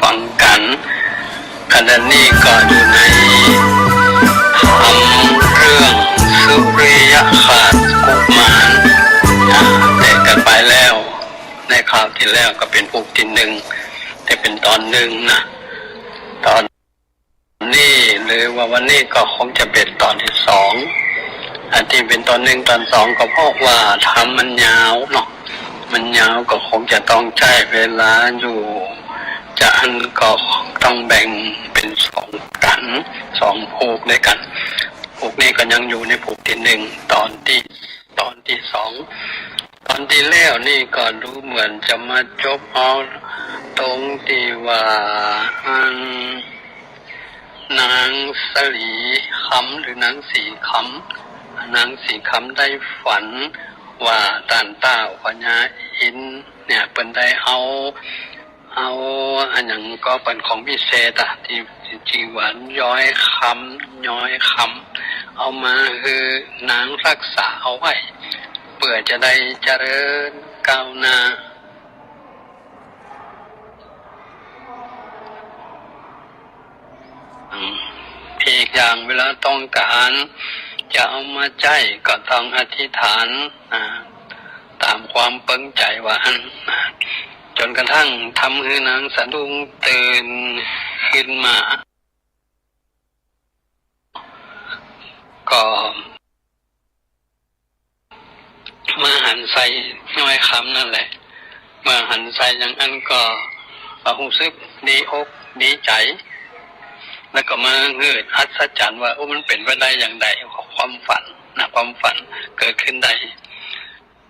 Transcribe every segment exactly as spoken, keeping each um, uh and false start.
ฟังกั๋น ขณะนี้ก็อยู่ในธรรมเรื่องสุริยคราสกุมาร อ่า เตะกั๋นไปแล้ว ในคราวตี้แล้วก็เป๋นผูกตี้นึ่ง แต่เป๋นต๋อนนึ่งนะ ต๋อนนี้หรือว่าวันนี้ก็คงจะเป๋นต๋อนตี้สอง อันตี้เป๋นต๋อนนึ่งต๋อนสองก็เพราะว่าธรรมมันยาวเนาะ มันยาวก็คงจะต้องใจ๊เวลาอยู่ จะอั้นก็ต้องแบ่งเป๋นสองกั๋น สองผูกด้วยกั๋น ผูกนี้ก็ยังอยู่ในผูกตี้นึ่ง ต๋อนตี้ ต๋อนตี้สอง ต๋อนตี้แล้วนี่ก็ดูเหมือนจะมาจบเอาตรงตี้ว่า อัน นางสลีคำหรือนางสีคำ นางสีคำได้ฝันว่าต้านต้าพญาอินทร์เนี่ย เปิ้นได้เอา เอาอะหยังก็เป๋นของวิเศษอะ ตี้ ตี้ว่าย้อยคำ ย้อยคำ เอามาหื้อนางฮักษาเอาไว้ เปื้อจะได้เจริญก้าวหน้า อืม อีกอย่างเวลาต้องก๋านจะเอามาใจ๊ก็ต้องอธิษฐาน อ่า ต๋ามความเปิงใจ๋ว่าอั้น อ่า จ๋นกระทั่งทำหื้อนางสะดุ้งตื่นขึ้นมา ก็ มาหันใส่ย้อยคำนั่นแหละ เมื่อหันใส่อย่างอั้นก็ ก็ฮู้สึกดีอกดีใจ๋ แล้วก็มาเงิดอัศจรรย์ว่า โอ้ มันเป๋นไปได้อย่างใด ความฝันนะ ความฝันเกิดขึ้นได้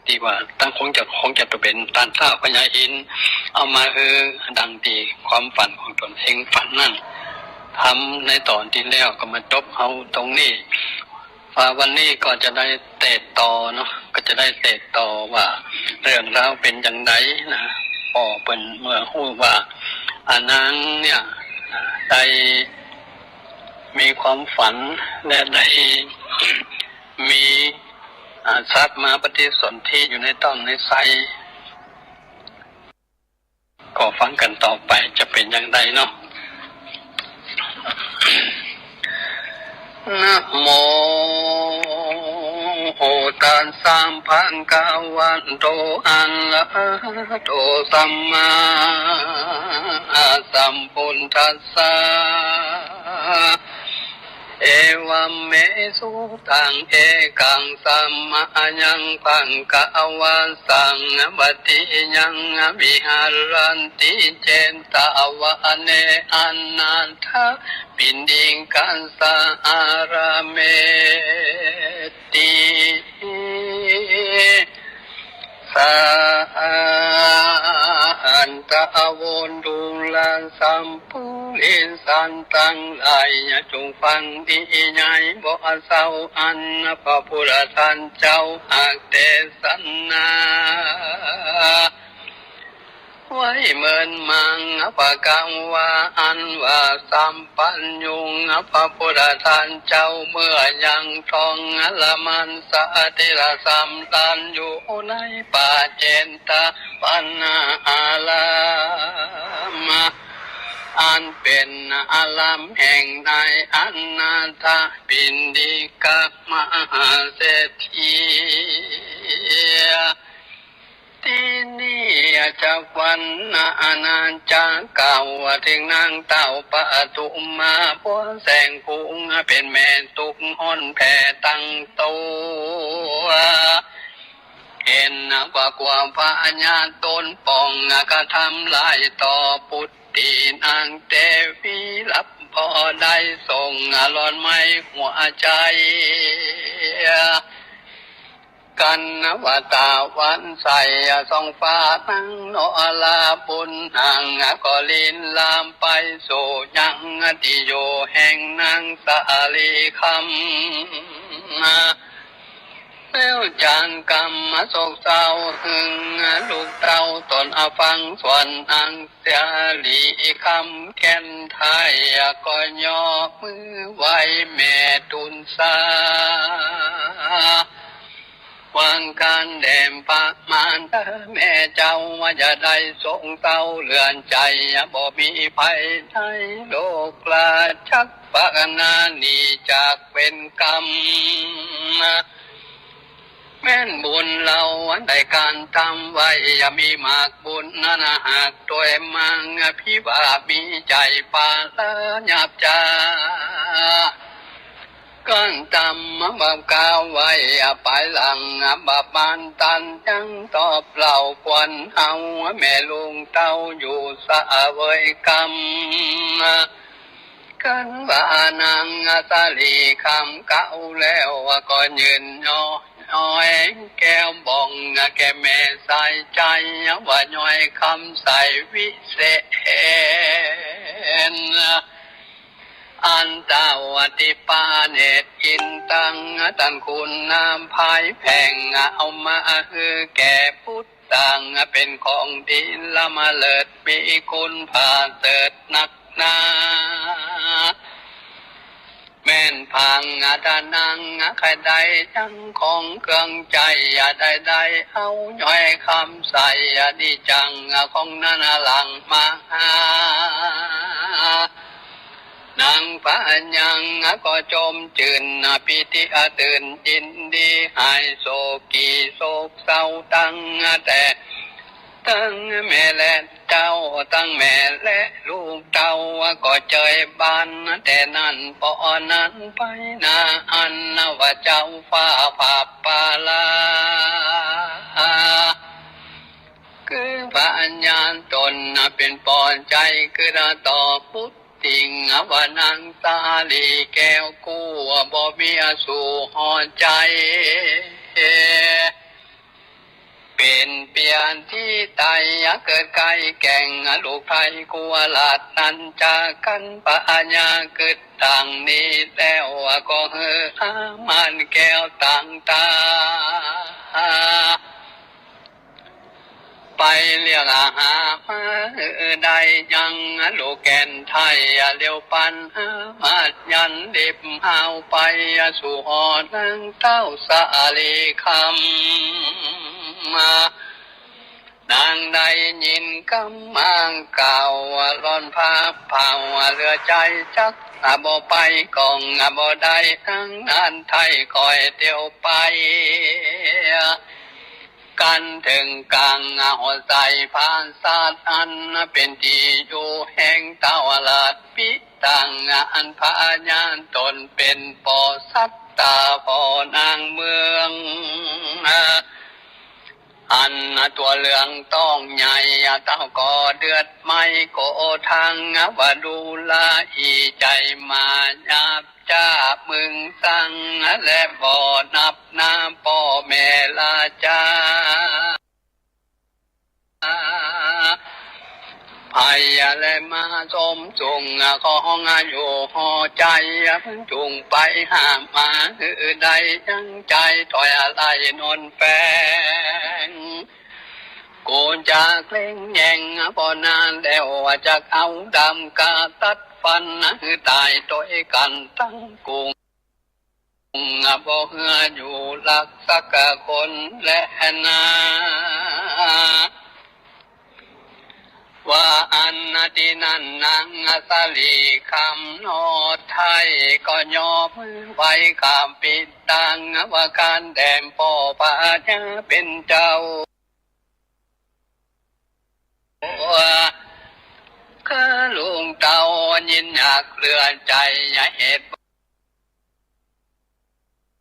ตี้ว่าตั้งคงจะ คงจะต้องเป๋นต้านต้าพญาอินทร์ เอามาหื้อดังตี้ความฝันของตนเองฝันนั่น ธรรมในต๋อนตี้แล้วก็มาจบเอาตรงนี้ ว่าวันนี้ก็จะได้เตะต่อเนาะ ก็จะได้เตะต่อว่าเรื่องราวเป๋นอย่างใดนะ ก็เปิ้นเมื่อฮู้ว่า อ่า นางเนี่ย อ่า ได้มีความฝันและได้มี อ่า สัตว์มาปฏิสนธิอยู่ในต๊องในไส้ ก็ฟังกั๋นต่อไปจะเป๋นอย่างใดเนาะ นะโมตัสสะภะคะวะโต อะระหะโต สัมมาสัมพุทธัสสะ เอวัมเมสุตัง เอกังสะมะยัง ภะคะวะสังฆัง อภิหารันติ เจตวะเน อะนาถะปิณฑิกัสสะ อาราเมติ สัตตะ โว ดูราสัพพุริสัตว์ตังหลาย จงฟังดีใหญ่ บ่เศร้า อันพระพุทธเจ้าหากเตสนา ไว้เมินมัง ภะคะวา อันว่าสัพพัญญู พระพุทธเจ้าเมื่อยังต๊อง อรหันตะ สถิตสำราญอยู่ในป่าเจตวันอาราม อันเป๋นอารามแห่งนายอนาถปิณฑิกะมหาเศรษฐี ตี้นี่จักวันนานาจักร กล่าวเถิงนางเต้าปทุมมา ผัวแสงภูมิเป๋นแม่ตุ๊กข์ฮ้อนแผ่ตังตั๋ว เห็นว่ากั๋วพญาต๋นปองกระทำร้ายต่อปุตตินางเตวี หลับบ่ได้ส่งหลอนไม้หัวใจ๋ กั๋นว่าต๋าวันใสส่องฟ้า นางนอราบุญนางก็รินรามไปสู่ยังตี้อยู่แห่งนางสาลีคำ แล้วจางกำโศกเศร้าหึง ลูกเต้าต๋นฟังสวรรค์นางสาลีคำ แก่นไท้ก็ยกมือไหว้แม่ตูนสา วางก๋านแด่พระมารดาแม่เจ้า ว่าจะได้โศกเศร้าเลือนใจ๋ บ่มีภัยในโลกราชจักรปรารถนาหนีจากเวรกรรม แม่นบุญเฮาอันได้ก๋านทำไว้ มีมากบุญนั้นหากตวยมัง ภิว่ามีใจ๋ปราศจาก ก๋านทำบาปกล่าวไว้ ภายหลังบาปมารตันยังตอบเฮา ควรเฮาแม่ลูกเต้าอยู่เสวยกรรม คันว่านางสาลีคำกล่าวแล้ว ก็ยื่นย้อยแก้วบ่งแก่แม่สายใจ๋ ว่าย้อยคำใสวิเศษ อันเต้าอธิปาเนตรอินตัง ต้านคุณนามภายแผง เอามาหื้อแก่ปุตตัง เป๋นของดีล้ำเลิศ มีคุณประเสริฐนักหนา แม่นผางอาทานัง ใค่ได้จั้งของเครื่องใจ๊ ได้ได้เอาย้อยคำใสนี้จั้ง ของนั้นหลั่งมาหา นางพญาก็จมจื้นปีติตื่นยินดี หายโศกีโศกเศร้าตังแต่ ตึงแม่และเจ้า ตึงแม่และลูกเต้า ก็เจยบานแต่นั้น ปอนั้นไปนาอันว่าเจ้าฟ้าผาปาลา คือพญาต๋นเป๋นปอใจ๋ คือต่อปุตติง ว่านางสาลีแก้วกู้ บ่มีสู่หอใจ๋ เป๋นเปียรตี้ไตเกิดใก้แก่ง ลูกไพร่กั๋วหลาดนั้น จากกั๋นพญาคือดังนี้แล้ว ก็หื้ออามาตย์แก้วต่างต๋า ไปเรียกหามาหื้อได้ยัง ลูกแก่นไทยเหลียวปันอามาตย์ยันรีบหาวไป สู่หอนางเต้าสาลีคำ นางได้ยินกำมางกล่าว หล่อนผ้าเผาเหลือใจ๋จักบ่ไปก่อง บ่ได้นางนั้นไทยคอยเตียวไป กั๋นเถิงก๋างหัวใจ๋ผาสาทอันเป๋นตี้อยู่แห่งเต้าหลาดปิตัง อันพญาต๋นเป๋นปอสัตตาปอนางเมือง อันตั๋วเหลืองต้องใหญ่ เต้าก็เดือดไหม้โกธัง ว่าดูราอีใจ๋มายาบ จ้ามึงสัง และบ่นับหน้าป้อแม่ราชา ไพร่และมาสมสุง ของอยู่หอใจ๋ จุ่งไปหามาหื้อได้ยังใจ๋ ถ้อยอาลัยนนแปง กูจะเกร็งแย่ง บ่นานแล้วจักเอาด้ามกล้าตัดฟัน หื้อต๋ายตวยกั๋นตึงกุ่ง บ่หื้ออยู่หลักสักคนแลนา ว่าอั้นตี้นั้นนางสาลีคำนอไทย ก็ยกมือไหว้คำปิตัง ว่าก๋านแด่ป้อพญาเป๋นเจ้า คือลูกเต้ายินอยากเหลือใจ๋ เหตุ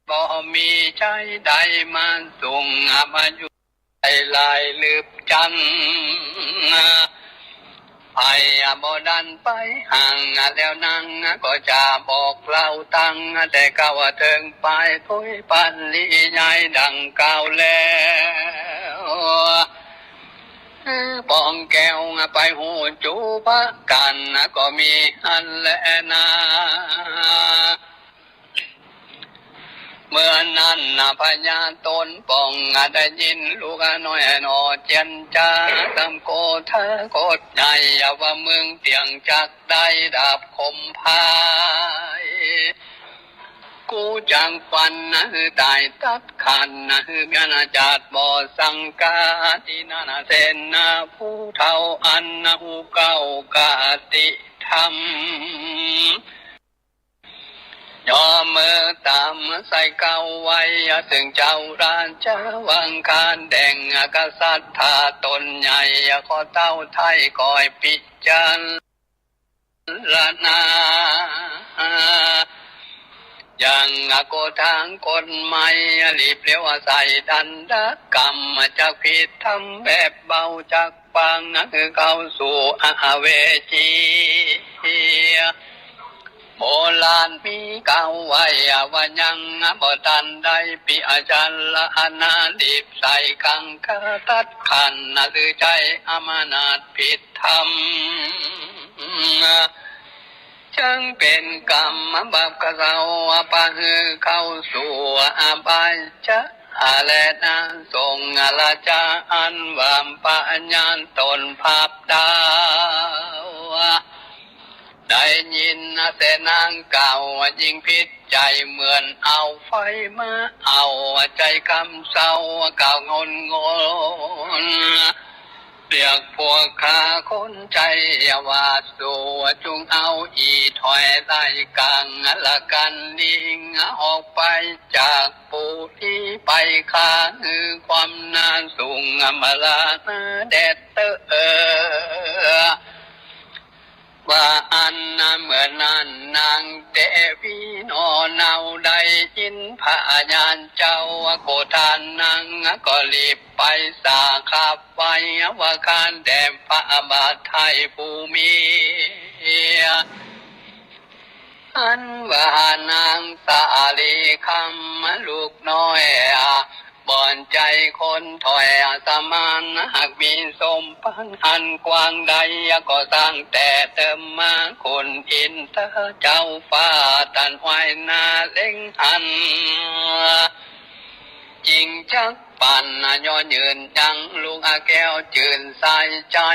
บ่มีใจ๋ได้มาสุง มาอยู่ได้หลายลืบจันทร์ ไพร่บ่ดันไปห่าง แล้วนางก็จะบอกเล่าตังแต่เก่าเถิงปาย ตวยปริยายดังกล่าวแล้ว ปองแก้วไปฮู้จู๋ประก๋าน ก็มีอันแลนา เมื่อนั้นพญาต๋นปองได้ยิน ลูกน้อยหนอเจียนจ๋า ต๋ามโกธากฏใหญ่ ว่ามึงเตียงจักได้ดาบคมพาย กูจักฟันนะหื้อต๋ายตัดขันนะหื้อเมียนจาติบ่สังกา ตี้นั้นนะเสนาผู้เฒ่าอันนะฮู้เกล้ากติธรรม ย่อมือต๋ามใส่เกล้าไว้ เซิ่งเจ้าราชวังคานแดง กษัตริย์ถ้าต๋นใหญ่ ข้อเต้าไท้ก้อยปิจารณา ยังโกธาคนใหม่ รีบเร็วใส่ดันดะกำ จักผิดธรรมแบบเบา จักปางนะหื้อเข้าสู่อเวจี โบราณมีกล่าวไว้ว่ายังบ่ตันได้ปิจารณา รีบใส่กังขาตัดขัน หรือใจ๊อำนาจผิดธรรม จึงเป๋นกรรมบาปกระเซ้า ปะหื้อเข้าสู่อบายจะ อาแลนา ทรงราชาอันว่าพญาต๋นภาพดาว ได้ยินเสนากล่าวยิ่งผิดใจ๋ เหมือนเอาไฟมาเอาใจ๋กำเศร้า กล่าวงนงน เรียกพวกข้าคนใจ๋ว่า สูจุ่งเอาอี่ถ้อยไล่กังละกั๋นนิ่ง ออกไปจากปุรีไป ข้าหื้อความหน้าสูง อำมาลาหน้าแดดเต๊อะ ว่าอั้นนะ เมื่อนั้นนางเตวีหน่อเนาได้ยินพญาเจ้าโกธานั้น ก็รีบไปสาครับไหว้ว่า ข้าแด่พระบาทไท้ผู้มี อันว่านางสาลีคำลูกน้อย บ่ใจ้คนถ้อยสมาน หากมีสมภารอันกว้างได้ ก็สร้างแต่เติมมา คุณอินทร์เจ้าฟ้าตันไหว้หน้าเล็งหัน จิ่งจักปันยอดยืนยังลูกแก้วจื้นใสใจ๋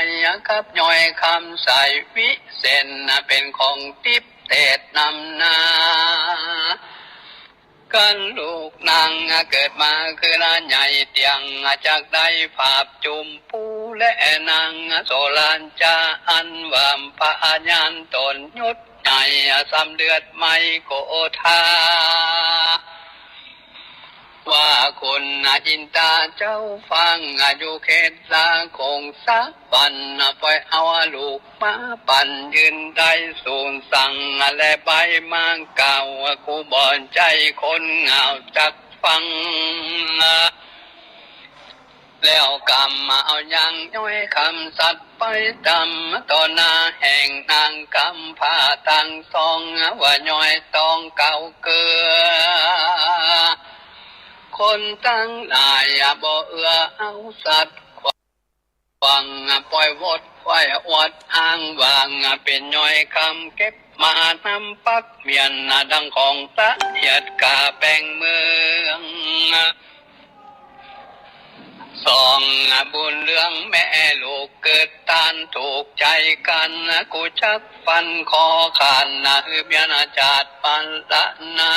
กับย้อยคำใสวิเศษ เป๋นของติ๊บเตศนำหน้า กั๋นลูกนางเกิดมาคือหน้าใหญ่เตี้ยง จักได้ภาพจุมปู่และนางโสราญจา อันว่าพญาต๋นยศใหญ่ สำเลือดไหม้โกธา ว่าคุณอินทร์เจ้าฟัง อยู่เขตราคงสะวรรค์ ปล่อยเอาลูก มาปันยืนได้สูงสัง และใบ้มากล่าว กูบ่ใจ้คนเหงาจักฟัง แล้วกำเอายังย้อยคำสัตย์ไปต๋ามต่อหน้าแห่งนางกำพร้าตังสอง ว่าย้อยต้องเกล้าเกลือ คนตังหลายบ่เอื้อเอาสัตย์ หวังปล่อยหวดไขว่อวดอ้าง หวังเป๋นย้อยคำเก็บมานำปักเมียน ดังของละเอียดกาแป้งเมือง สองบุญเรื่องแม่ลูกเกิดต้านถูกใจ๋กั๋น กูจักฟันคอขาดนะหื้อเมียนจาติปันละนา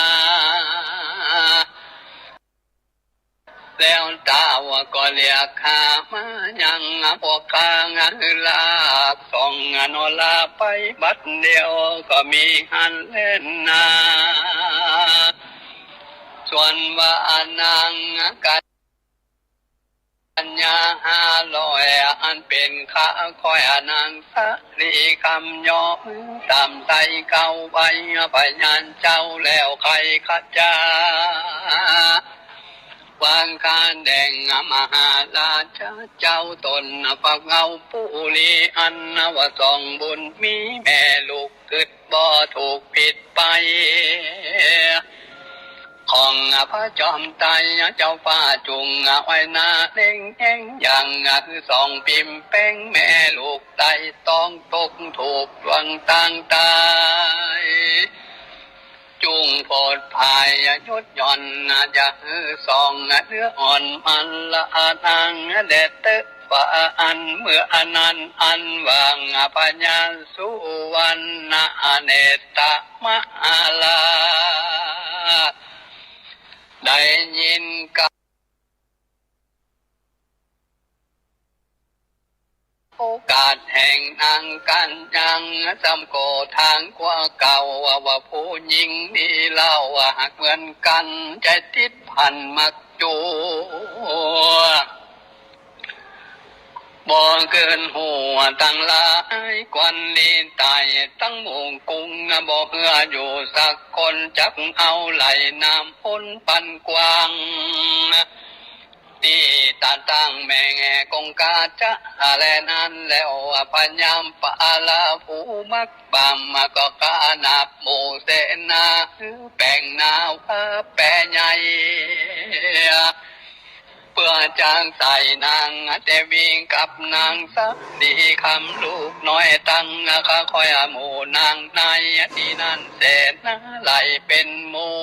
แล้วเต้าก็เรียกข้ามายัง พวกข้าหื้อลากสองโนราไปบัดเดียว ก็มีหั้นแลนา ส่วนว่านางกัญญาห้าร้อย อันเป๋นข้าค่อยนางสาลีคำ ย่อมือต๋ามใส่เกล้าไหว้พญาเจ้า แล้วใค่ขจา ว่าข้าแด่มหาราชาเจ้า ต๋นปากเงาปุรี อันว่าสองบุญมีแม่ลูกกึ๊ดบ่ถูกผิดไป ของพระจอมไตรเจ้าฟ้าจุ่งอ้อยหน้าเล็งแห้ง อย่างคือสองปิ่มแป้งแม่ลูกไตรต้องตกถูกดวงตางต๋าย จุ่งโผดผายหยุดหย่อน อย่าหื้อสองเนื้ออ่อนมันละนางแด่เต๊อะ ว่าอั้นเมื่ออันนั้น อันว่าพญาสุวรรณเนตรมหารา ได้ยินกำ โอกาสแห่งนางกัญญ์ยัง ซ้ำก็ถางกว่าเก่า ว่าผู้หญิงนี้เล่า หากเหมือนกั๋น จะติดพันมักจั่ว บ่เกินหัวตังหลาย ควันหนีต๋ายตังหมู่กุ้ง บ่เหืออยู่สักคน จักเอาไหลน้ำพ้นปันกว้าง ตี้ตาตั้งแม่คงคาจะแลนั้น แล้วพยายามปาละผู้มักบำ ก็ขนาบหมู่เสนา แป๋งหน้าว่าแป๋ใหญ่ เปื้อจะใส่นางเตวีกับนางสาลีคำลูกน้อยตัง ข้าคอยหมู่นางในตี้นั้นแสนนา ไหลเป๋นหมู่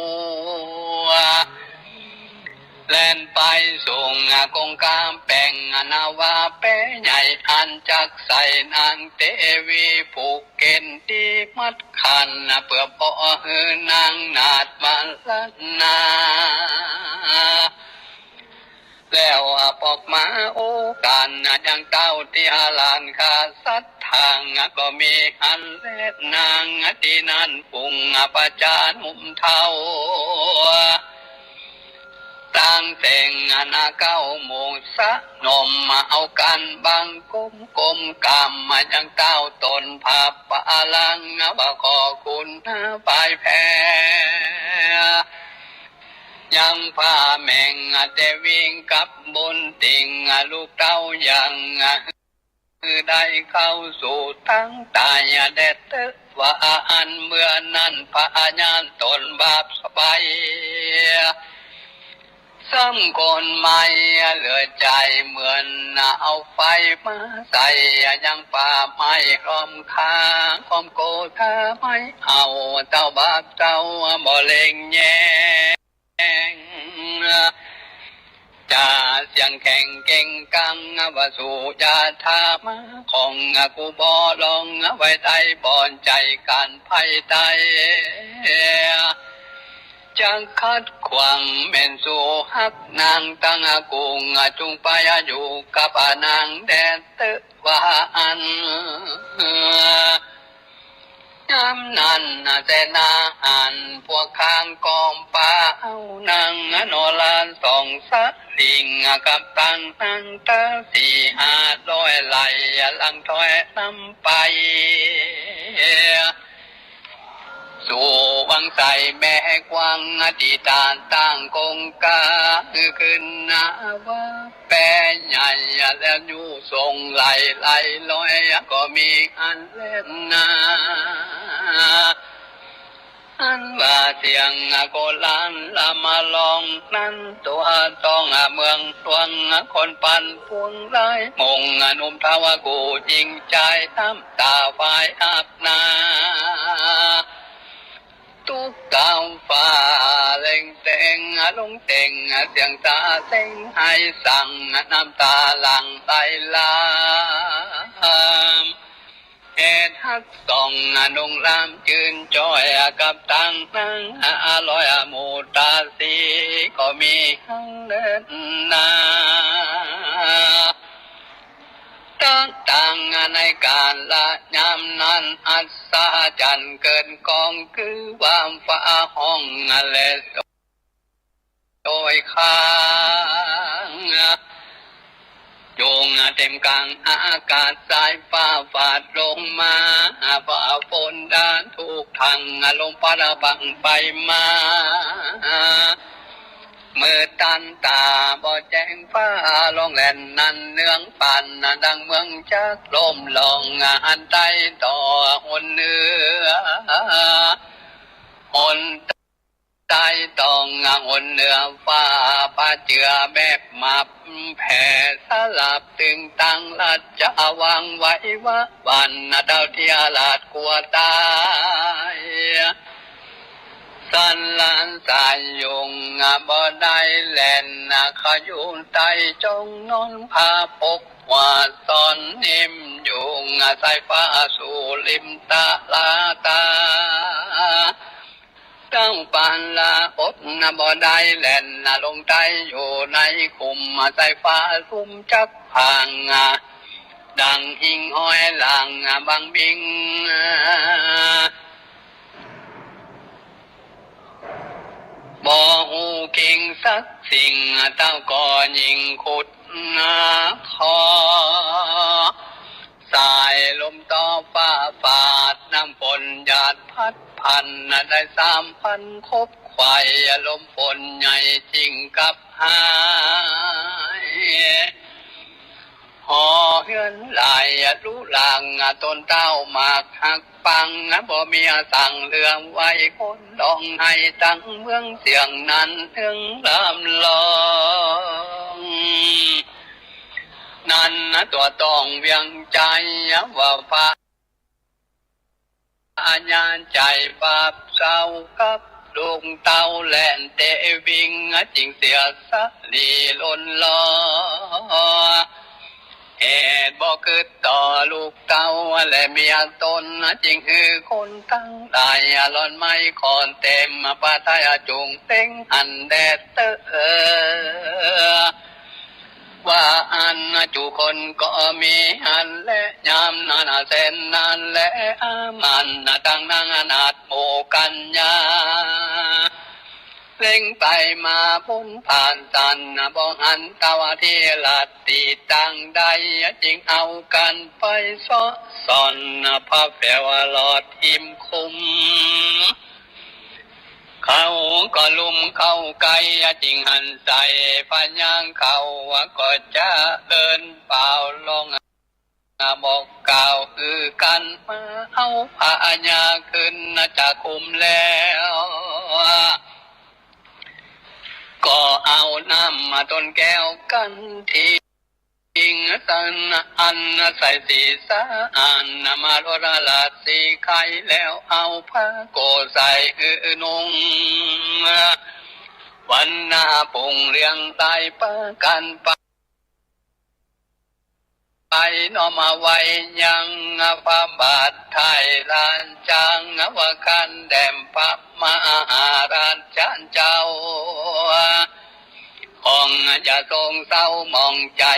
แล่นไปสูงคงคาแป๋งหน้าว่าแป๋ใหญ่ อันจักใส่นางเตวีผูกเกณฑ์ตี้มัดขัน เปื้อบ่หื้อนางนาฏมาละนา แล้วปอกมาโอกันยังเต้าตี้หลานข้าสัตว์ทาง ก็มีอันแลนางตี้นั้น ฝูงประจาหนุ่มเฒ่า ตั้งแต่งนาเก้าหมู่สนม มาเอากั๋นบังคมก้มกราบยังเต้าต๋นพระปาลัง ว่าขอคุณบายแผ่ ยังพระแม่เตวีกับบุญติ่ง ลูกเต้ายัง คือได้เข้าสู่ตังต๋ายแดดเต๊อะ ว่าอันเมื่อนั้นพญาต๋นบาปสบาย ซ้ำคนใหม่เหลือใจ๋ เหมือนเอาไฟมาใส่ ยังป่าไม้ล้อมข้าง คอมโกธาไม้เอา เต้าบาปเต้าบ่เล็งแยง จะเสียงแข่งเก่งกัง ว่าสู่อย่าถามของ กูบ่ลองไว้ได้บ่อนใจ๋ กั๋นภัยใต้ จักขัดขวางแม่นสู่ฮักนางตังกุง จุ่งไปอยู่กับนางแดดเต๊อะ ว่าอัน ยามนั้นเสนาอันพวกข้างกองปาเอานางโนราสองสะหลิง กับตังนางตาสี่ห้าร้อยไหลหลังถอยนำไป สู่วังไสแม่กว้าง ตี้ต๋าตั้งคงคา คือขึ้นหน้าว่าแป๋ใหญ่ แล้วอยู่ทรงไหลไหลลอย ก็มีอันแลนนา อันว่าเสียงโกลานละมาลองนั้น ตั๋วต้องเมืองหลวง คนปั่นปวงหลายมง หนุ่มเฒ่ากู้หญิงจาย น้ำต๋าไหว้อาบหน้า ตุ๊กตาฟ้าเล่งเต็งลงเต็ง เสียงสาเซ็งไห้สั่ง น้ำต๋าหลั่งไหลหลาม เหตุฮักส่องนงลามจื้นจ้อย กับตังนางอร่อยหมู่ตาสี ก็มีหั้งเนินนา ตังตังในกาละยามนั้น อัศจรรย์เกินกอง คือว่าฟ้าฮ้องและโสยคาง ยุงเต็มกลางอากาศ สายฟ้าฟาดลงมา ฟ้าฝนดาทุกทาง ลมพัดบังไปมา มืดตันต๋าบ่แจ้ง ฟ้าร้องแล่นนั้นเนืองปั่น ดังเมืองจักล่มลอง อันใต้ต่อหนเหนือ หนใต้ต้องหนเหนือฟ้า ผ้าเจื้อแมบมับแผ่สลับ ตึงตังราชวังไหวหวั่น เต้าเตี้ยราชกลัวต๋าย สันหลานสายยุงบ่ได้แล่น เขาอยู่ใต้จ้องนอน ผ้าปกหัวซ่อนนิ่ม ยุงสายฟ้าสู่ริมตาลาต๋า เจ้าปาละอดบ่ได้แล่นลงใต้ อยู่ในขุมสายฟ้าสุมจักพัง ดั่งหิ่งห้อยหลังบังบิ่ง บ่ฮู้เก่งสักสิ่ง เต้าก็ยิ่งขุดคอ สายลมต่อฟ้าฟาด น้ำฝนหยาดพัดพัน ได้สามพันคบไขว่ ลมฝนใหญ่จึงกลับหาย หอเฮือนหลายลุล่าง ต้นเต้าหมากหักปัง บ่มีสังเหลือไว้ คนร้องไห้ตั้งเมืองเสียงนั้นเฮืองร่ำร้อง นั้นตัวต้องเวียงใจว่าพระ อาญาใจปราบเจ้ากับลูกเต้า แล่นเตะวิ่งจึงเสียสติหล่นลอย เหตุบ่กึ๊ดต่อลูกเต้าและเมียต๋น จึงหื้อคนตังหลายหล่อนไม้ขอนเต็ม ปะไท้จุ่งเต็งหันแดดเตอ ว่าอั้นจุคนก็มีหันแล ยามนั้นเส้นนั้นแล อามันตังนางอนาถหมู่กัญญา เล็งไปมาบนผาสัน บ่หันเต้าตี้หลัดตี้ตังใด จึงเอากั๋นไปเซาะส่อน พระแป๋วหลอดหิมคุ้ม เขาก็ลุ่มเข้าใก้ จึงหันใส่พญาเขา ก็จะเดินเป่าลอง บอกกล่าวหื้อกั๋นมา เอาพญาขึ้นจากคุ้มแล้ว ก็เอาน้ำมาต้นแก้วกั๋นที อิงสันอันใส่สีสะอาด นำมารดราชสีไข่ แล้วเอาผ้าโกศใส่หื้อนุ่ง วันนาปุงเลี้ยงได้ประกันไป ไปน้อมเอาไว้ยังพระบาทไท้ ราชาว่าคันแด่พระมหาราชเจ้า ของจะทรงเศร้าหมองใจ๋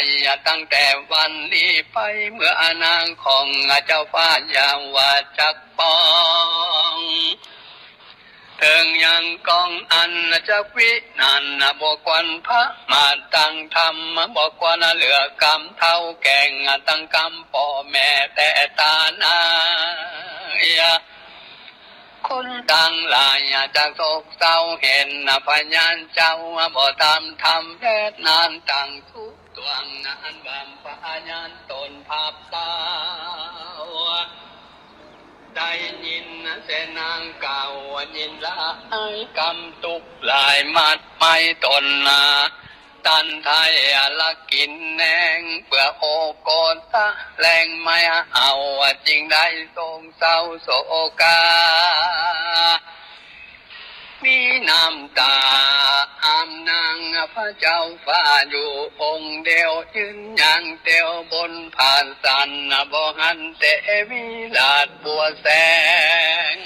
ตั้งแต่วันนี้ไป เมื่ออนางของเจ้าฟ้ายาวาจักปอง เถิงยังกองอันจักวินัน บ่ควรประมาทตังธรรม บ่ควรเหลือกำเฒ่าแก่ง ตังกำป้อแม่แต่ต๋านาย คนตังหลายจักโศกเศร้า เห็นพญาเจ้าบ่ต๋ามธรรม แดดนั้นตังสุดตวง นั้นบำพญาต๋นภาพเศร้า ได้ยินเสนางกล่าว ยินละอายกำตุ๊กข์หลาย มัดไม้ต๋นนา ตันไท้ละกิ๋นแหนง เปื้อโอโกสะแลงไม้เอา จึงได้โศกเศร้าโศกา มีน้ำต๋าอำนางพระเจ้าฟ้าอยู่องค์เดียว ยืนอย่างเตียวบนผาสัน บ่หันเตวิราชบัวแสง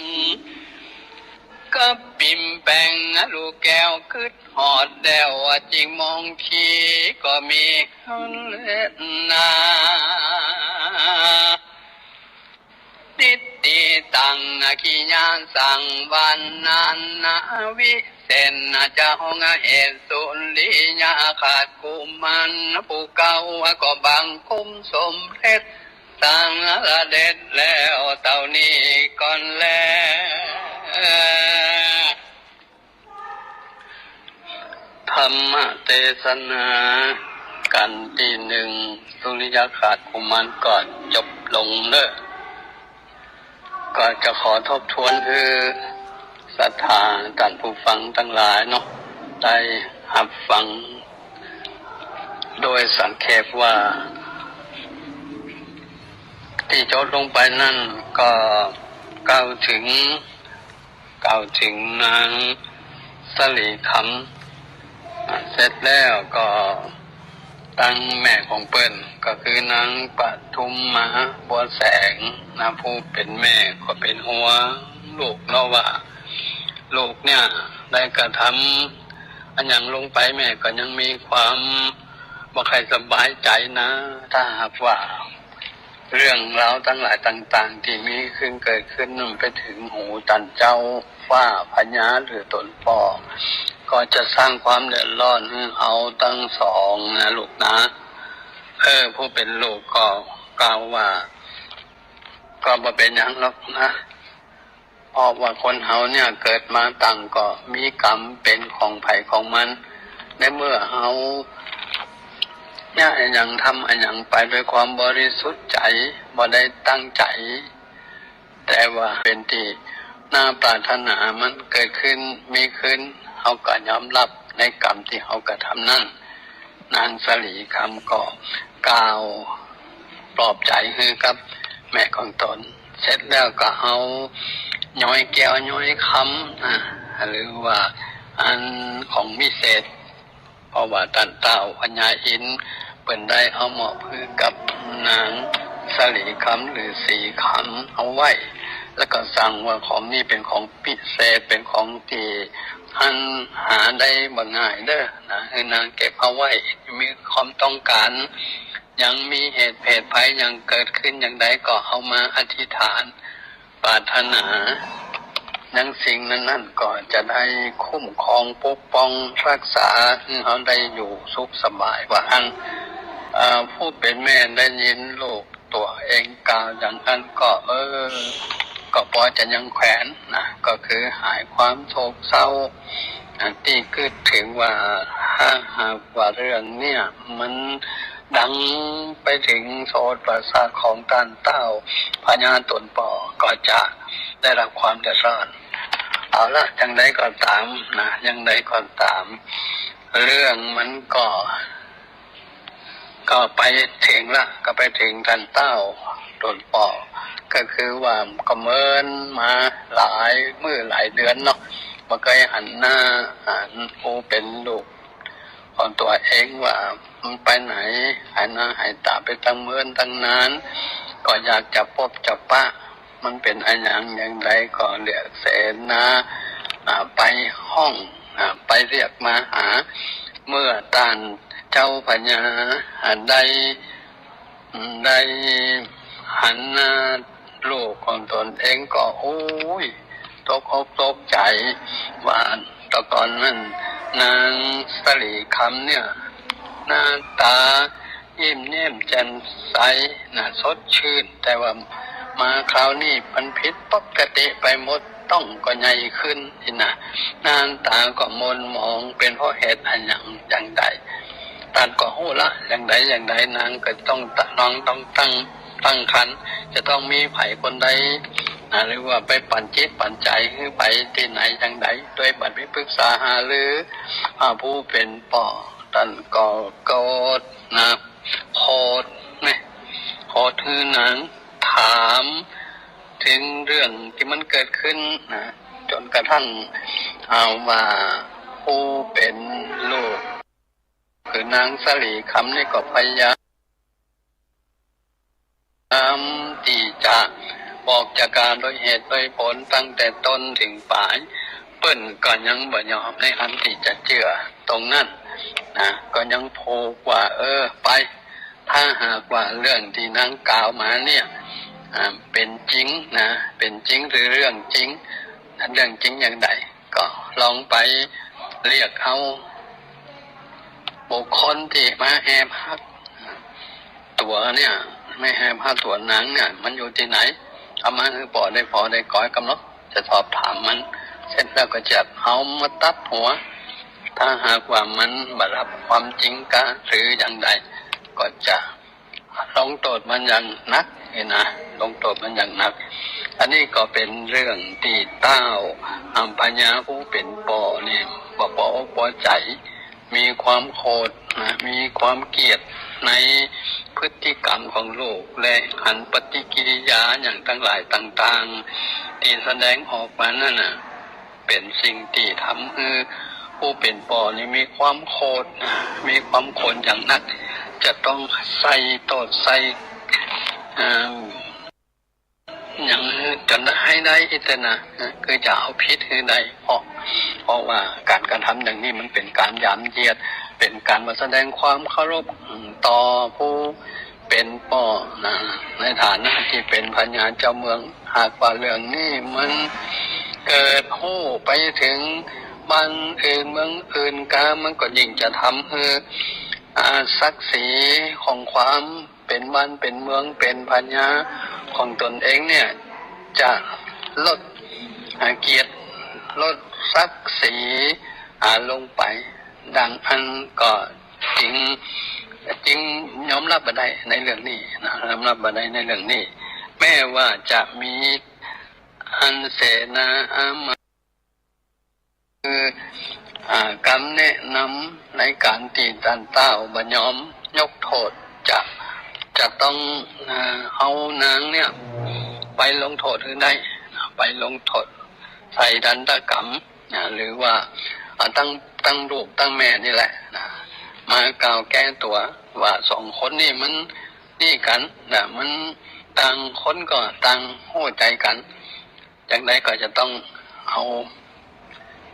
กับปิ่มแปงลูกแก้วกึ๊ดฮอดแล้ว จึงมองขีก็มีหันแลนา นิตติตังกิยาสังวันนานาวิเศษ จะห้องเหตุสุริยาขาดกุมารผู้เก่า ก็บังคมสมเด็จสารเด็จแล้วเต้านี้ก่อนแล ธรรมเตสนากัณฑ์ตี้นึ่ง สุริยคราชกุมาร ก็จบลงเน้อ ก็จะขอทบทวนหื้อศรัทธาต้านผู้ฟังตังหลายเนาะ ได้ฮับฟังโดยสังเขปว่า ตี้จบลงไปนั้นก็กล่าวเถิง กล่าวเถิงนางสะหลีคำ เสร็จแล้วก็ตังแม่ของเปิ้นก็คือนางปทุมมาบัวแสงนะ ผู้เป๋นแม่ก็เป๋นห่วงลูกเนาะว่า ลูก เนี่ย ได้กระทำอะหยังลงไป แม่ก็ยังมีความบ่ค่อยสบายใจ๋นะ ถ้าหากว่าเรื่องราวตังหลายต่างๆ ตี้มีขึ้นเกิดขึ้นนั้นไปเถิงหูต้านเจ้าฟ้าพญาหรือต๋นป้อ ก็จะสร้างความเดือดร้อนหื้อเฮาตังสองนะลูกนะ เออ ผู้เป๋นลูกก็กล่าวว่า ก็บ่เป๋นหยังหรอกนะ เพราะว่าคนเฮาเนี่ยเกิดมาต่างก็มีกรรมเป๋นของใผของมัน ในเมื่อเฮาเนี่ยอะหยังทำอะหยังไปด้วยความบริสุทธิ์ใจ๋ บ่ได้ตั้งใจ๋ แต่ว่าเป๋นตี้น่าปรารถนามันเกิดขึ้นมีขึ้น เฮาก็ยอมฮับในกรรมตี้เฮากระทำนั้น นางสลีคำก็กล่าวปลอบใจ๋หื้อกับแม่ของต๋น เสร็จแล้วก็เอาย้อยแก้วย้อยคำนะ หรือว่าอันของวิเศษ เพราะว่าต้านต้าวพญาอินทร์เปิ้นได้เอามอบหื้อกับนางสลีคำหรือสีคำเอาไว้ แล้วก็สั่งว่าของนี้เป๋นของวิเศษ เป๋นของตี้หันหาได้บ่ง่ายเด้อนะ หื้อนางเก็บเอาไว้ มีความต้องการ ยังมีเหตุเพศภัยหยังเกิดขึ้นอย่างใดก็เอามาอธิษฐานปรารถนา นางสิ่งนั้นๆ ก็จะได้คุ้มครองปกป้องรักษาหื้อเฮาได้อยู่สุขสบาย ว่าอั้น เอ่อ ผู้เป๋นแม่ได้ยินลูกตั๋วเองกล่าวอย่างนั้นก็ เออ ก็ปอจะยังแขวนนะ ก็คือหายความโศกเศร้า อ่า ตี้กึ๊ดเถิงว่า ถ้าหากว่าเรื่องเนี่ยมันดังไปเถิงโสตประสาทของต้านต้าวพญาต๋นป้อ ก็จะได้ฮับความเดือดร้อน เอาละ อย่างใดก็ต๋ามนะ อย่างใดก็ต๋าม เรื่องมันก็ ก็ไปเถิงละ ก็ไปเถิงต้านต้าวต๋นป้อ ก็คือว่าก็เมินมาหลายมื้อหลายเดือนเนาะ บ่เกยหันหน้า อ่า ผู้เป๋นลูกของตั๋วเองว่ามันไปไหน หายหน้าหายต๋าไปตั้งเมินตั้งนาน ก็อยากจะปบจะปะ มันเป๋นอะหยังอย่างใดก็เรียกเสนา อ่า ไปฮ้อง อ่า ไปเรียกมาหา เมื่อต้านเจ้าพญา อ่า ได้ ได้หันหน้าลูกของต๋นเองก็ โอ้ย ตกอกตกใจ๋ ว่าแต่ก่อนนั้นนางสลีคำเนี่ย หน้าต๋า ยิ้มแย้มแจ่มใสนะ สดชื่น แต่ว่ามาคราวนี้มันผิดปกติไปหมด ต๊องก็ใหญ่ขึ้นนี่นะ หน้าต๋าก็หม่นหมอง เป๋นเพราะเหตุอะหยังอย่างใด ต้านก็ฮู้ละ อย่างใดอย่างใดนางก็ต้อง นางต้องตั้ง ตั้งครรภ์ จะต้องมีใผคนใดนะ หรือว่าไปปั๋นจิตปั๋นใจ๋หื้อไปตี้ไหนอย่างใด โดยบ่ได้ปรึกษาหารือ อ่า ผู้เป๋นป้อ ต้านก็โกรธนะ โขดนะ โขดหื้อนางถามเถิงเรื่องตี้มันเกิดขึ้นนะ จ๋นกระทั่ง เอาว่าผู้เป๋นลูก คือนางสลีคำนี่ก็พยายาม พยายามตี้จะบอกจะกล่าวโดยเหตุโดยผลตั้งแต่ต้นเถิงป๋าย เปิ้นก็ยังบ่ยอมในอันตี้จะเจื้อตรงนั้นนะ ก็ยังผูกว่า เออ ไป ถ้าหากว่าเรื่องตี้นางกล่าวมาเนี่ย อ่า เป๋นจริงนะ เป๋นจริงหรือเรื่องจริง เรื่องจริงอย่างใด ก็ลองไปเรียกเอาบุคคลตี้มาแอบฮักตั๋วเนี่ย มาแอบฮักตั๋วนางเนี่ย มันอยู่ตี้ไหน เอามาหื้อป้อได้ผ่อได้ก๋อยกำหนด จะสอบถามมัน เสร็จแล้วก็จะเอามาตัดหัว ถ้าหากว่ามันบ่ฮับความจริงกาหรืออย่างใด ก็จะ ลงโต้ษมันอย่างหนักนี่นะ ลงโต้ษมันอย่างหนัก อันนี้ก็เป๋นเรื่องตี้ต้าว อ่า พญาผู้เป๋นป้อนี่บ่ปออกปอใจ๋ มีความโขดนะ มีความเกลียดในพฤติกรรมของลูก และหันปฏิกิริยาอย่างตังหลายต่างๆ ตี้แสดงออกมานั้นน่ะ เป๋นสิ่งตี้ทำหื้อผู้เป๋นป้อนี่มีความโขด มีความโขดอย่างหนัก จะต้องใส่โต้ษใส่ เอ่อ อย่าง จ๋นหื้อได้อิตนะ คือจะเอาผิดหื้อได้ เพราะ เพราะว่าก๋านกระทำอย่างนี้มันเป๋นก๋านหยามเหยียด เป๋นก๋านบ่แสดงความเคารพ อืม ต่อผู้เป๋นป้อนะ ในฐานะตี้เป๋นพญาเจ้าเมือง หากว่าเรื่องนี้มันเกิดฮู้ไปเถิงบ้านอื่นเมืองอื่นกา มันก็ยิ่งจะทำหื้อ อ่า ศักดิ์ศรีของความ เป๋นบ้านเป๋นเมืองเป๋นพญาของต๋นเองเนี่ย จะลด อ่า เกียรติ ลดศักดิ์ศรี อ่า ลงไป ดังอั้นก็จึง จึงยอมฮับบ่ได้ในเรื่องนี้นะ ยอมฮับบ่ได้ในเรื่องนี้ แม้ว่าจะมีอันเสนาอามาตย์ คือ อ่า กำแนะนำในก๋านตี้ต้านเต้าบ่ยอมยกโต้ษ จะ จะต้อง อ่า เอานางเนี่ยไปลงโต้ษหื้อได้นะ ไปลงโต้ษใส่ทันตกรรมนะ หรือว่า อ่า ตึง ตึงลูกตึงแม่นี่แหละนะ มากล่าวแก้ตั๋วว่าสองคนนี่มันนี่กั๋นนะ มันต่างคนก็ต่างฮู้ใจ๋กั๋น จั่งใดก็จะต้องเอา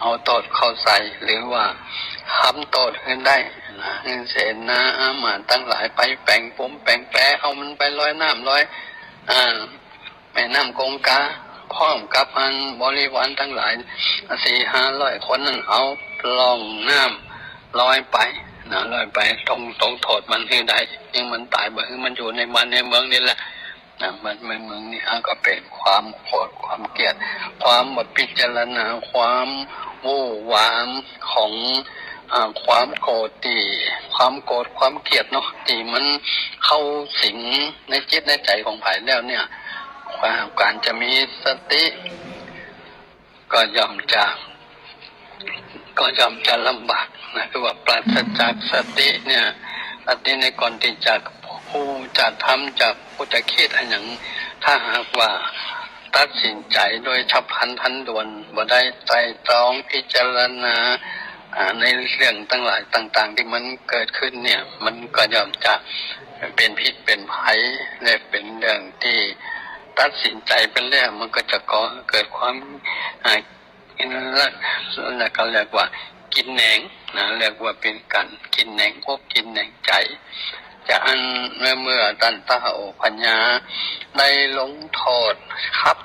เอาโต้ษเข้าใส่ หรือว่าทำโต้ษหื้อได้นะ หื้อเสนาอามาตย์ตังหลายไปแป๋งผมแป๋งแป เอามันไปลอยน้ำลอย อ่า แม่น้ำคงคา พร้อมกับอันบริวารตังหลาย สี่ห้าร้อยคนนั้น เอาล่องน้ำลอยไปนะ ลอยไปลง ลงโต้ษมันหื้อได้ หื้อมันต๋าย บ่หื้อมันอยู่ในบ้านในเมืองนี่แหละ นะ มัน มัน มันนี่ อ่ะ ก็เป๋นความโกรธ ความเกลียด ความบ่พิจารณา ความหวือหวาของ อ่า ความโกรธตี้ ความโกรธ ความเกลียดเนาะ ตี้มันเข้าสิงในจิตในใจ๋ของใผแล้วเนี่ย ความ ก๋านจะมีสติ ก็ย่อมจะ ก็ย่อมจะลำบากนะ คือว่าปราศจากสติเนี่ย สติในก๋อนตี้จะฮู้จะทำ จะฮู้จะกึ๊ดอะหยัง ถ้าหากว่าตัดสินใจ๋โดยฉับพลันทันด่วน บ่ได้ไตร่ตรองพิจารณา อ่า ในเรื่องตังหลายต่างๆ ตี้มันเกิดขึ้นเนี่ย มันก็ย่อมจะเป๋นพิษเป๋นภัย และเป๋นเรื่องตี้ตัดสินใจ๋ไปแล้ว มันก็จะก่อเกิดความ อ่า กินละ แล้วก็เรียกว่ากินแหนงนะ เรียกว่าเป๋นก๋านกินแหนงอกกินแหนงใจ๋ จะอั้นเมื่อ เมื่อต้านเต้าพญาได้ลงโต้ษกับ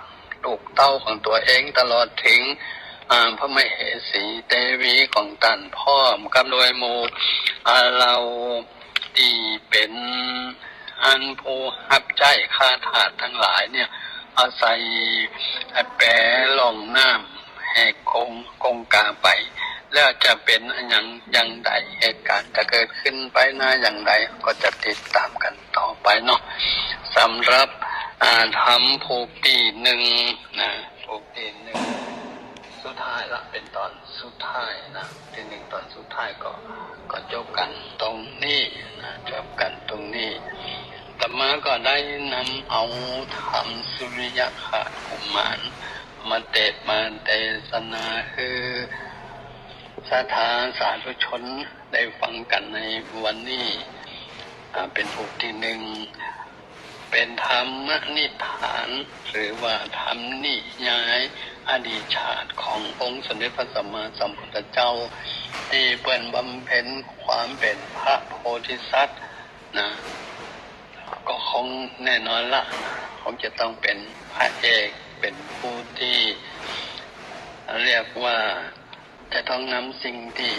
ลูกเต้าของตั๋วเอง ตลอดเถิง อ่า พระมเหสีเตวีของต้าน พร้อมกับโดยหมู่ อ่า เหล่า ตี้เป๋นอันผู้ฮับใจ๊ข้าทาสตังหลายเนี่ย อาศัยแปล่องน้ำแห่งคง คงคาไป แล้วจะเป๋นอะหยังอย่างใด เหตุก๋ารณ์จะเกิดขึ้นไปหน้าอย่างใด ก็จะติดต๋ามกั๋นต่อไปเนาะ สำหรับ อ่า ธรรมผูกตี้นึ่งนะ ผูกตี้นึ่ง สุดท้ายละ เป๋นต๋อนสุดท้ายนะ ตี้นึ่งต๋อนสุดท้ายก็ ก็จบกั๋นตรงนี้นะ จบกั๋นตรงนี้ อาตมาก็ได้นำเอาธรรมสุริยคราชกุมาร มาเตสน์มาเตสนาหื้อศรัทธาสาธุชนได้ฟังกั๋นในวันนี้ อ่า เป๋นผูกตี้นึ่ง เป๋นธรรมนิทาน หรือว่าธรรมนิยายอดีตชาติขององค์สมเด็จพระสัมมาสัมพุทธเจ้า ตี้เปิ้นบำเพ็ญความเป๋นพระโพธิสัตว์นะ ก็คงแน่นอนละ คงจะต้องเป๋นพระเอก เป๋นผู้ตี้เรียกว่า จะต้องนำสิ่งตี้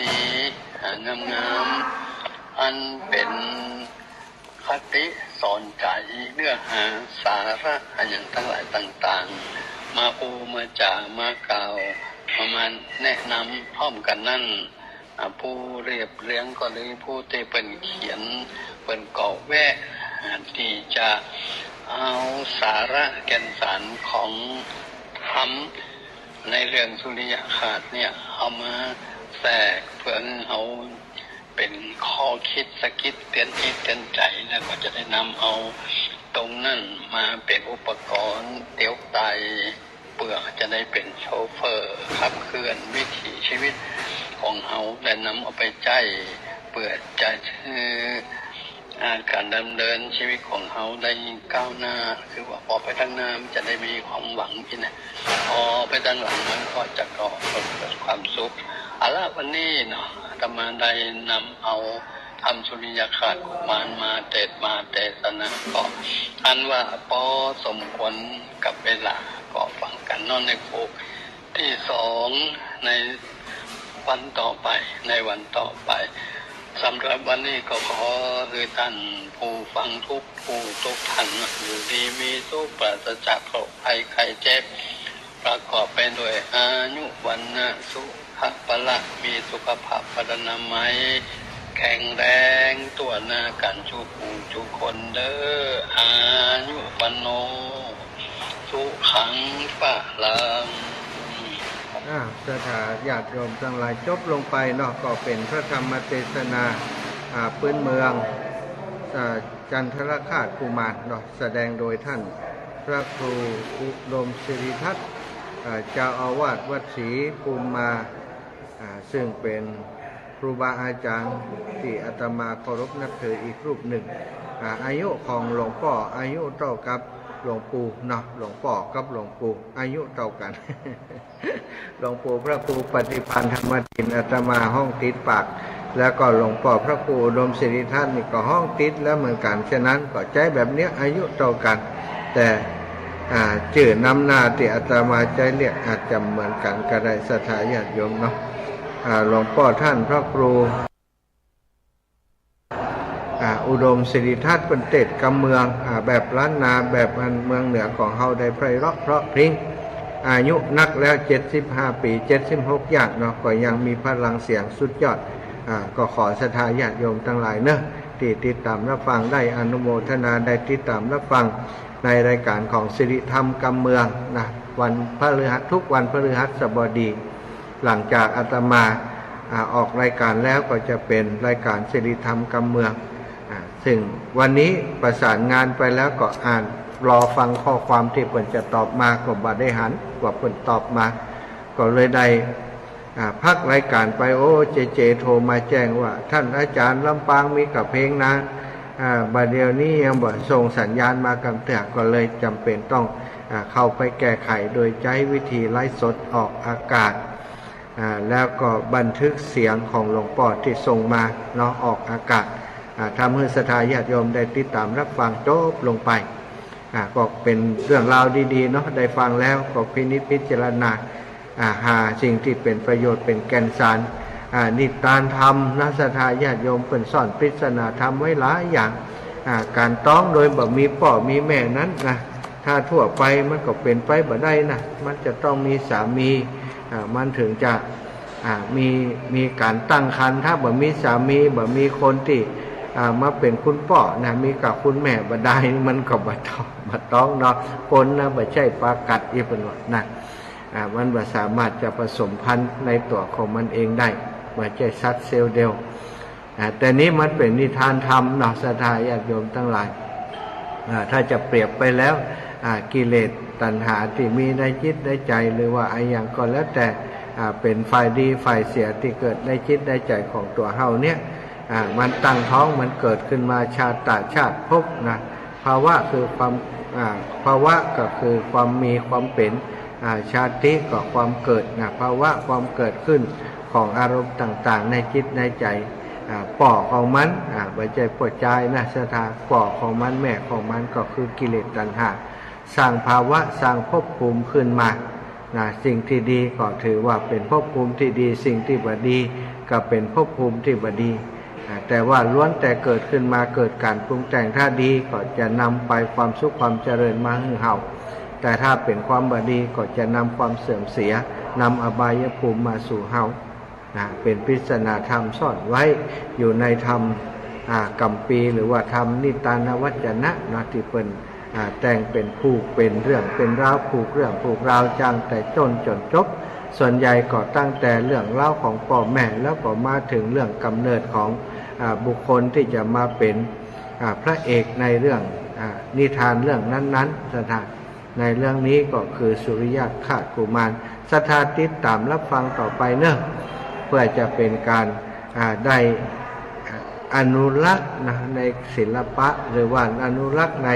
ดีๆ อ่า งามๆ อันเป๋นคติสอนใจ๋ เนื้อหาสาระอะหยังตังหลายต่างๆ มาอู้มาจ๋า มากล่าว มาแนะนำพร้อมกั๋นนั้น อ่า ผู้เรียบเรียงก็ดี ผู้ตี้เปิ้นเขียน เปิ้นก็แวะ อ่า ตี้จะเอาสาระแก่นสารของธรรม ในเรื่องสุริยคราสเนี่ย เอามาแทรกเปื้อหื้อเฮาเป๋นข้อคิดสะกิดเตือนจิตเตือนใจ๋ แล้วก็จะได้นำเอาตรงนั้นมาเป๋นอุปกรณ์เตียวไต เปื้อจะได้เป๋นโชเฟอร์ขับเคลื่อนวิถีชีวิตของเฮา และนำเอาไปใจ๊ เปื้อจะหื้อ อ่า ก๋านดำเนินชีวิตของเฮาได้ก้าวหน้า คือว่าผ่อไปตางหน้ามันจะได้มีความหวังนี่นะ ผ่อไปตางหลังมันก็จะก่อเกิดความสุข เอาละ วันนี้เนาะ อาตมาได้นำเอาธรรมสุริยคราชกุมารมาเตสน์มาเตสนา ก็อันว่าปอสมควรกับเวลา ก็ฟังกั๋นเนาะในโคกตี้สองในวันต่อไป ในวันต่อไป สำหรับวันนี้ก็ขอหื้อต้านผู้ฟังทุกผู้ทุกท่านอยู่ดีมีสุข ปราศจากโรคภัยไข้เจ็บ ประกอบไปด้วยอายุ วรรณะ สุขะ พละ มีสุขภาพพลานามัยแข็งแรง ทั่วหน้ากั๋นจุผู้จุคนเด้อ อายุ วัณโณ สุขัง พลัง อ่า ศรัทธาญาติโยมตังหลาย จบลงไปเนาะ ก็เป๋นพระธรรมเตสนา อ่า ปื๊นเมือง อ่า จันทรคราชกุมารเนาะ แสดงโดยต้านพระครูอุดมสิริทัศน์ อ่า เจ้าอาวาสวัดศรีภูมิมา อ่า ซึ่งเป๋นครูบาอาจ๋ารย์ตี้อาตมาเคารพนับถืออีกรูปนึ่ง อ่า อายุของหลวงป้ออายุเต้ากับหลวงปู่เนาะ หลวงป้อกับหลวงปู่อายุเต้ากั๋น หลวงปู่พระครูปฏิภาณธรรมทิน อาตมาฮ้องติดปาก แล้วก็หลวงป้อพระครูอุดมสิริทัศน์นี่ก็ฮ้องติดแล้วเหมือนกั๋น ฉะนั้นก็ใจ๊แบบเนี้ย อายุเต้ากั๋น แต่ อ่า จื้อนำหน้าตี้อาตมาใจ๊เรียกอาจจะเหมือนกั๋นก็ได้ ศรัทธาญาติโยมเนาะ อ่า หลวงป้อต้านพระครู อ่า อุดมสิริทัศน์ เปิ้นเตสน์กำเมือง อ่า แบบล้านนา แบบอันเมืองเหนือของเฮาได้ไพเราะเพราะพริ้ง อายุนักแล้ว เจ็ดสิบห้าปี๋ เจ็ดสิบหกย่างเนาะ ก็ยังมีพลังเสียงสุดยอด อ่า ก็ขอศรัทธาญาติโยมตังหลายเนาะ ตี้ติดต๋ามรับฟัง ได้อนุโมทนา ได้ติดต๋ามรับฟังในรายก๋านของสิริธรรมกำเมืองนะ วันพฤหัส ทุกวันพฤหัสบดี หลังจากอาตมา อ่า ออกรายก๋านแล้วก็จะเป๋นรายก๋านสิริธรรมกำเมือง อ่า ซึ่งวันนี้ประสานงานไปแล้วก็อ่าน รอฟังข้อความตี้เปิ้นจะตอบมา ก็บ่ได้หันว่าเปิ้นตอบมา ก็เลยได้ อ่า พักรายก๋านไป โอ้ เจเจโทรมาแจ้งว่า ต้านอาจ๋ารย์ลำปางมีกระเพลงนา อ่า บ่าเดี่ยวนี้ยังบ่ส่งสัญญาณมากำเตื้อ ก็เลยจ๋ำเป๋นต้อง อ่า เข้าไปแก้ไขโดยใจ๊วิธีไลฟ์สดออกอากาศ อ่า แล้วก็บันทึกเสียงของหลวงป้อตี้ส่งมาเนาะ ออกอากาศ อ่า ทำหื้อศรัทธาญาติโยมได้ติดต๋ามรับฟังจบลงไป อ่า ก็เป๋นเรื่องราวดีๆ เนาะ ได้ฟังแล้วก็พินิจพิจารณา อ่า หาสิ่งตี้เป๋นประโยชน์ เป๋นแก่นสาร อ่า นิทานธรรมนะ ศรัทธาญาติโยม เปิ้นซ่อนปริศนาธรรมไว้หลายอย่าง อ่า ก๋านต๊องโดยบ่มีป้อมีแม่นั้นนะ ถ้าทั่วไปมันก็เป๋นไปบ่ได้นะ มันจะต้องมีสามี อ่า มันถึงจะ อ่า มี มีก๋านตั้งครรภ์ ถ้าบ่มีสามี บ่มีคนตี้ อ่า มาเป๋นคุณป้อนะ มีก้าคุณแม่บ่ได้ มันก็บ่ต๊อง บ่ต๊องเนาะ คนนะ บ่ใจ้ปลากัด อี้เปิ้นว่านะ อ่า มันบ่สามารถจะผสมพันธุ์ในตั๋วของมันเองได้ บ่ใจ้สัตว์เซลล์เดียว อ่า แต่นี้มันเป๋นนิทานธรรมเนาะ ศรัทธาญาติโยมตังหลาย อ่า ถ้าจะเปรียบไปแล้ว อ่า กิเลสตัณหาตี้มีในจิตในใจ๋ หรือว่าอะหยังก็แล้วแต่ อ่า เป๋นฝ่ายดีฝ่ายเสียตี้เกิดในจิตในใจ๋ของตั๋วเฮาเนี่ย อ่า มันตั้งต๊อง มันเกิดขึ้นมาชาตะชาติภพนะ ภวะคือความ อ่า ภวะก็คือความมีความเป๋น อ่า ชาติก็ความเกิดนะ ภวะความเกิดขึ้นของอารมณ์ต่างๆ ในจิตในใจ๋ อ่า ป้อของมัน อ่า บ่ใจ้ป้อจายนะ ศรัทธา ป้อของมัน แม่ของมันก็คือกิเลสตัณหา สร้างภวะ สร้างภพภูมิขึ้นมานะ สิ่งตี้ดีก็ถือว่าเป๋นภพภูมิตี้ดี สิ่งตี้บ่ดีก็เป๋นภพภูมิตี้บ่ดี อ่า แต่ว่าล้วนแต่เกิดขึ้นมาเกิดก๋านปรุงแต่ง ถ้าดีก็จะนำไปความสุขความเจริญมาหื้อเฮา แต่ถ้าเป๋นความบ่ดีก็จะนำความเสื่อมเสีย นำอบายภูมิมาสู่เฮา นะ เป๋นปริศนาธรรมซ่อนไว้อยู่ในธรรม อ่า กัมภีร์ หรือว่าธรรมนิทานวัจนะนะ ตี้เปิ้น อ่า แต่งเป๋นผูกเป๋นเรื่องเป๋นราว ผูกเรื่องผูกราว จั้งแต่ต้นจ๋นจบ ส่วนใหญ่ก็ตั้งแต่เรื่องราวของป้อแม่ แล้วก็มาเถิงเรื่องก๋ำเนิดของ อ่า บุคคลตี้จะมาเป๋น อ่า พระเอกในเรื่อง อ่า นิทานเรื่องนั้นๆ ศรัทธา ในเรื่องนี้ก็คือสุริยคราชกุมาร ศรัทธาติดต๋ามรับฟังต่อไปเนาะ เพื่อจะเป๋นก๋าน อ่า ได้ อ่า อนุรักษ์นะ ในศิลปะ หรือว่าอนุรักษ์ใน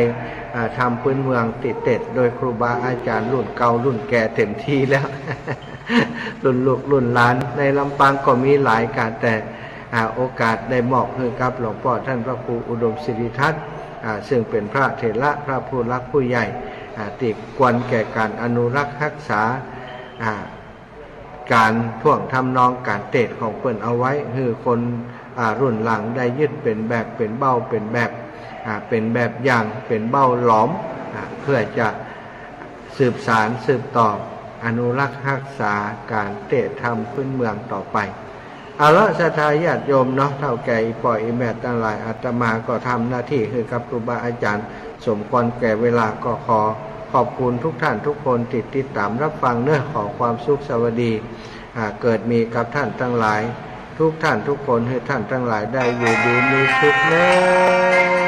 อ่า ธรรมพื้นเมืองตี้เตศน์โดยครูบาอาจ๋ารย์รุ่นเก่ารุ่นแก่เต็มตี้แล้ว รุ่นลูกรุ่นหลานในลำปางก็มีหลายก๋าน แต่ อ่า โอกาสได้มอบหื้อกับหลวงป้อต้านพระครูอุดมสิริทัศน์ อ่า ซึ่งเป๋นพระเถระพระผู้หลักผู้ใหญ่ อ่า ตี้ควรแก่ก๋านอนุรักษ์ฮักษา อ่า ก๋านท่วงทำนองก๋านเตศน์ของเปิ้นเอาไว้ หื้อคน อ่า รุ่นหลังได้ยึดเป๋นแบบ เป๋นเบ้า เป๋นแบบ อ่า เป๋นแบบอย่าง เป๋นเบ้าหลอม อ่า เพื่อจะสืบสานสืบต่อ อนุรักษ์ฮักษาก๋านเตศน์ธรรมพื้นเมืองต่อไป เอาละ ศรัทธาญาติโยมเนาะ เฒ่าแก่อี่ป้ออี่แม่ตังหลาย อาตมาก็ทำหน้าตี้หื้อกับครูบาอาจ๋ารย์ สมควรแก่เวลา ก็ขอขอบคุณทุกท่านทุกคนตี้ติดต๋ามรับฟังเนาะ ขอความสุขสวัสดี อ่า เกิดมีกับท่านตังหลาย ทุกท่านทุกคน หื้อท่านตังหลายได้อยู่ดีมีสุขเนาะ